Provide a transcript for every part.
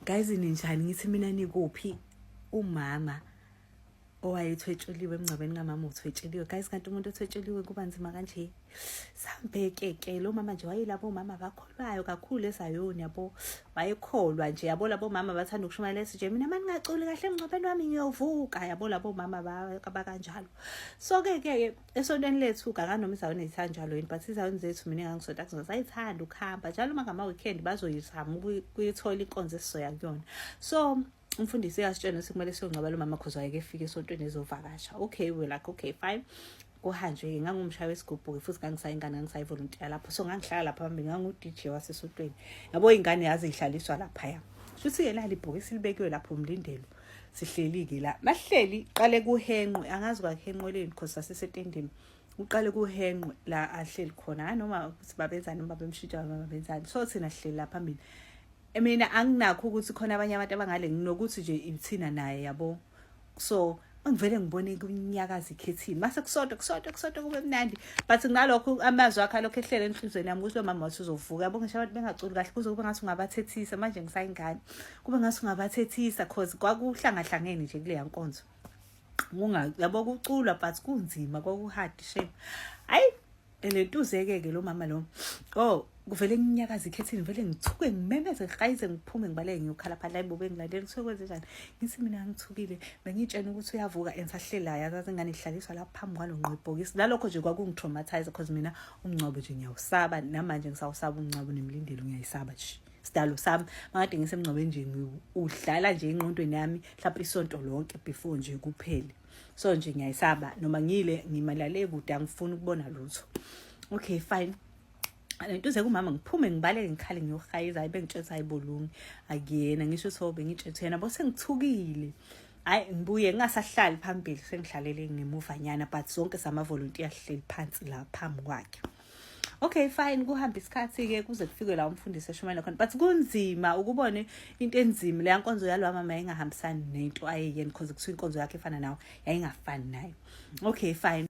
Guys, ninjani? Ngithi mina nikuphi? Umama owayethwetshuliwe emngcwabeni kamama uthwetshuliwe, guys. Kanti umuntu othwetshuliwe kuba nzima kanje. Sambeke ke lo mama nje, wayelabo mama bakholwayo kakhulu eZayoni, yabo, wayekholwa nje, yabo, labo mama bathanda ukushumayela ethi nje, "Mina maningaculi kahle emngcwabeni wami ngiyovuka," yabo, labo mama bakanjalo. So ke ke esontweni lethu kakanoma iZayoni zithanjalo yini, but iZayoni zethu, mina engangisonta kuzona, sayithanda ukuhamba njalo uma ngama-weekend, bazoyizama ukuyithola inkonzo esizoya kuyona. So umfundisi uyasitshela ukuthi kumele siyongcwaba lo mama 'cause wayeke efika esontweni ezovakasha. Okay, we're like, "Okay, fine." Kuhanjwe-ke. Ngangumshayi wesigubhu-ke futhi, ngangisayingane, ngangisayivolontiya lapho, so ngangihlala lapha phambili, ngangu-DJ wasesontweni, yabo. Iy'ngane yaze yihlaliswa laphaya. Shuthi-ke lali ibhokisi libekiwe lapho, umlindelo, sihleli-ke la. Masihleli, qale kuhenqwe, angazi kwakuhenqweleni because sasisetendeni. Uqale kuhenqwe la ahleli khona, hayi noma ukuthi babenzani, noma bemshintsha, noma babenzani. So thina sihleli la phambili. Mina anginakho ukuthi khona abanye abantu abangale, nginokuthi nje ithina naye, yabo. So ngivele ngibone kunyakaza ikhethini, mase kusodwa, kusodwa, kusodwa, kube mnandi, but ngalokho amazwi akhe alokho ehlele enhliziyweni yami ukuthi lo mama wathi uzovuka, yabo. Ngisho abantu bengaculi kahle, kuze kube ngathi ungabathethisa. Manje ngisayingane, kube ngathi ungabathethisa 'cause kwakuhlangahlangene nje kuleya nkonzo. Kunga, yabo, kuculwa but kunzima, kwaku-hard, shame. Hayi, lentuze-ke ke lo mama lo, oh, kuvele nginyakaza ikhethini, vele ngithuke, ngimemeze, ngihayize, ngiphume, ngibaleke, ngiyokhala phandle. Hayi bo, bengilandela, kuthiwe kwenze njani? Ngithi mina ngithukile, bengiyitshena ukuthi uyavuka and sahlelayo, azazi ingane ihlaliswa lapho phambi kwalo ngqo ibhokisi. Nalokho nje kwakungi-traumatize 'cause mina umngcwabo nje ngiyawusaba, namanje ngisawusaba umngcwabo, nemlindelo ngiyayisaba nje. Sidalo sami, makade ngisemngcwabeni nje, udlala nje engqondweni yami mhlawumbe isonto lonke before nje kuphele. So nje ngiyayisaba, noma ngile ngimalale kude, angifuni ukubona lutho. Okay, fine. Lento kumama, ngiphume, ngibaleke, ngikhale, ngiyohayiza. Hayi, bengitshela, hayi bolungi, akuyena. Ngisho so bengitshela yena bo, sengithukile. Hayi, ngibuye ngingasahlali phambili, sengihlalele ngemuvanyana, but zonke sama-volunteer sihleli phansi la phambi kwakhe. Okay, fine. Kuhamba isikhathi-ke kuze kufike la umfundisi eshumayela khona, but kunzima ukubone into enzima. Leya nkonzo yalowa mama yayingahambisani nento ayeyena, because kuthiwa inkonzo yakhe efana nawo yayingafani nayo. Okay, fine.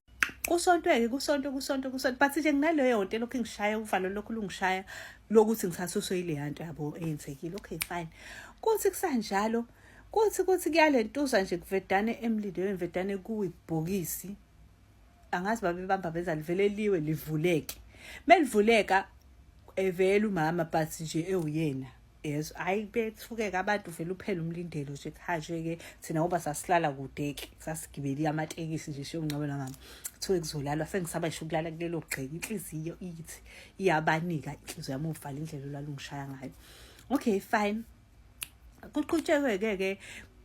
Kusontwe-ke, kusontwe, kusontwe, kusontwe, but nje nginaleyo nto elokhu ingishaya, uvalo lokhu lungishaya lokuthi ngisasuswe yileya nto, yabo, eyenzekile. Okay, fine. Kuthi kusanjalo, kuthi kuyalentuza nje, kuvedane emlindweni, vedane kuyibhokisi, angazi babebamba benza, livele liwe, livuleke. Melivuleka, evela umama, but nje ewuyena, yezwa. Hayi, bethukeka abantu, vele uphela umlindelo nje, kuhanjwe-ke. Thina ngoba sasihlala kude-ke, sasigibele amatekisi nje siyongcwabela mama. Kuthiwe kuzolalwa, sengisaba ngisho ukulala kulelo gceke, inhliziyo ithi iyabanika, inhliziyo yami, uvala indlela olwalungishaya ngayo. Okay, fine. Kuqhutshekwe-ke ke,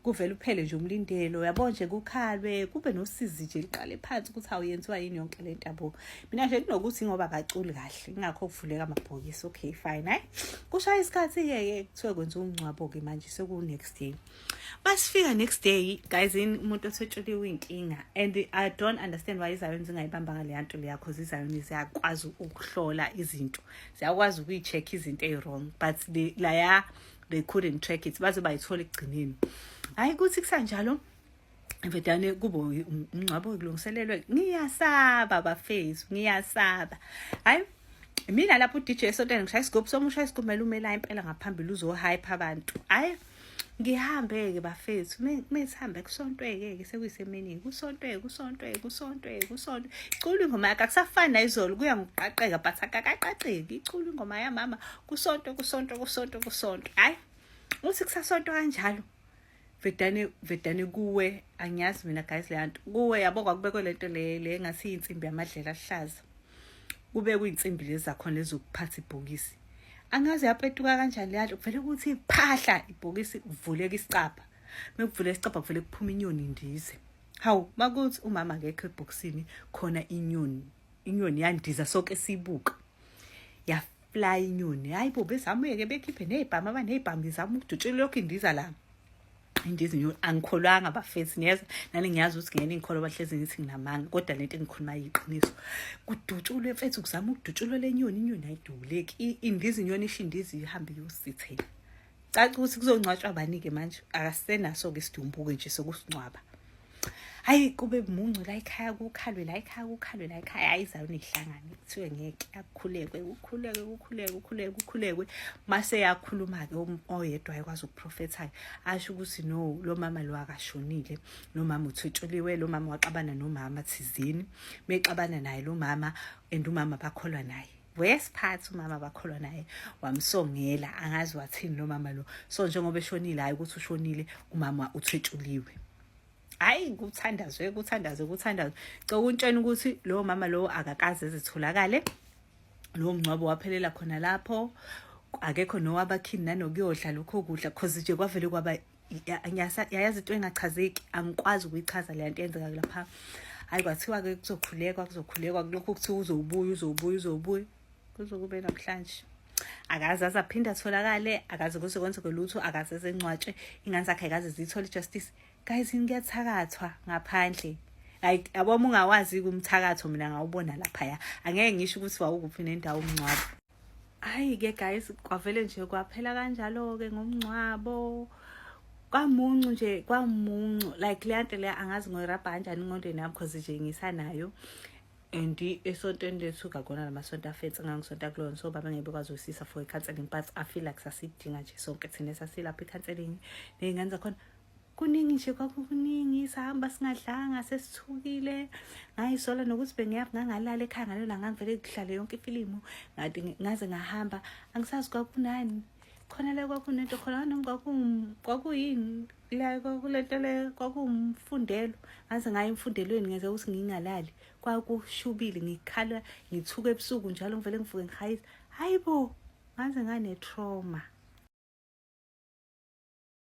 kuvele uphele nje umlindelo, yabo nje, kukhalwe, kube nosizi nje, liqale phansi ukuthi awuyenziwa yini yonke le nto, yabo. Mina nje kunokuthi ngoba abaculi kahle, ingakho kuvuleka amabhokisi. Okay, fine. Hayi, kushaya isikhathi-ke ke, kuthiwe kwenziwa umngcwabo-ke manje, seku-next day. Basifika next day, guys, in umuntu othwetshuliwe inkinga, and I don't understand why iZayoni zingayibamba ngaleya nto leya, 'cause iZayoni ziyakwazi ukuhlola izinto, ziyakwazi ukuyi-check izinto ey'wrong, but laya they couldn't track it, baze bayithola ekugcineni. Hayi, kuthi kusanjalo, vedane kube umngcwabo kulungiselelwe. Ngiyasaba bafethu, ngiyasaba. Hayi, mina lapho u-DJ esontweni, ngishaya isigubhu somusha, ushaya isigubhu, kumele ume la impela ngaphambili, uzo-hype abantu. Hayi, ngihambe-ke bafethu, mesihambe, kusontwe-ke ke, sekuyisemini, kusontwe, kusontwe, kusontwe, kusontwe, iculwa ingoma yakhe. Akusafani nayizolo, kuya ngokuqaqeka, but akakaqaqeki. Iculwa ingoma yamama, kusontwe, kusontwe, kusontwe, kusontwe. Hayi, uthi kusasontwa kanjalo, vedane vedane kuwe, angiyazi mina guys leya nto, kuwe, yabo, kwakubekwe lento le engathi iyinsimbi yamadlela ahlaza, kube kuyinsimbi lezi zakhona lezokuphatha ibhokisi. Angazi yapetuka kanjani leya nto, kuvele ukuthi phahla ibhokisi, kuvuleka isicabha. Mekuvuleka isicabha, kuvele kuphuma inyoni, indize. Hawu, makuthi umama akekho ebhokisini, khona inyoni, inyoni yandiza, sonke sibuka, yafly inyoni. Hayi bo, bezameke bekhiphe nezibhamu, abanezibhamu izama ukudutshula, lokhu indiza la, indiza inyoni. Angikholwanga bafethu, niyeza nani, ngiyazi ukuthi ngeke ngikholwa, bahlezi ngithi nginamanga, kodwa lento engikhuluma yiqiniso. Kudutshulwe mfethu, kuzama ukudutshulwa le nyoni, inyoni ayidubuleki, indiza inyoni, isho indiza, ihambe iyosithela. Caca ukuthi kuzongcwatshwa bani-ke manje? Akasenaso-ke isidumbu-ke nje sokusingcwaba. Hayi, kube muncu la ekhaya, kukhalwe la ekhaya, kukhalwe la ekhaya. Hayi, izayona ihlangane, kuthiwe ngeke akukhulekwe, kukhulekwe, kukhulekwe, kukhulekwe, kukhulekwe. Mase yakhuluma-ke oyedwa ayekwazi ukuprofetha-ke, asho ukuthi no, lo mama lo akashonile, lo mama uthwetshuliwe, lo mama waxabana nomama thizeni, mexabana naye lo mama and umama bakholwa naye wesiphathi, umama bakholwa naye, wamsongela, angazi wathini lo mama lo. So njengoba eshonile, hayi ukuthi ushonile, umama uthwetshuliwe. Hayi, kuthandazwe, kuthandazwe, kuthandazwe. Cokuntshena ukuthi lowo mama lowo akakaze ezitholakale. Lowo mngcwabo waphelela khona lapho, akekho nowabakhini nanokuyodla lokho kudla, cause nje kwavele kwaba yayazi into engachazeki, angikwazi ukuyichaza le nto eyenzeka lapha. Hayi, kwathiwa-ke kuzokhulekwa, kuzokhulekwa, kulokhu kuthiwa uzobuya, uzobuya, uzobuya, kuzokube namhlanje akaze aze aphinde atholakale, akaze kuze kwenzeke lutho, akaze ezengcwatshwe, ingane zakhe akaze ziyithole i-justice. Guys, kuyathakathwa ngaphandle, like yabo, uma ungawazi kumthakatho, mina ngawubona laphaya, angeke ngisho ukuthi wawukuphi nendawo umngcwabo. Hayi-ke guys, kwavele nje kwaphela kanjalo-ke ngomngcwabo, kwamuncu nje, kwamuncu. Like leya nto leya angazi ngoyirabha kanjani ingqondweni yami, cause nje ngisanayo. And esontweni lethu kakona lamasonto afensi engangisonta kulona, so baba ngeke bekwazi ukusisa for i-counseling, but I feel like sasidinga nje sonke thina sasilapha i-counseling ney'ngane zakhona. Kuningi nje, kwakukuningi, sahamba singadlanga, sesithukile. Ngayisola nokuthi bengiyaphi, ngangalala ekhaya ngalelo ngangivele kuhlale yonke ifilimu, ngathi ngaze ngahamba angisazi kwakunani khona la, kwakunento khona noma kwakuyini la, kwakulento le, kwakuwumfundelo. Ngaze ngaya emfundelweni ngenza ukuthi ngingalali, kwakushubile, ngikhala, ngithuka ebusuku njalo, ngivele ngivuke ngihayisa. Hayi bo, ngaze ngane-trauma.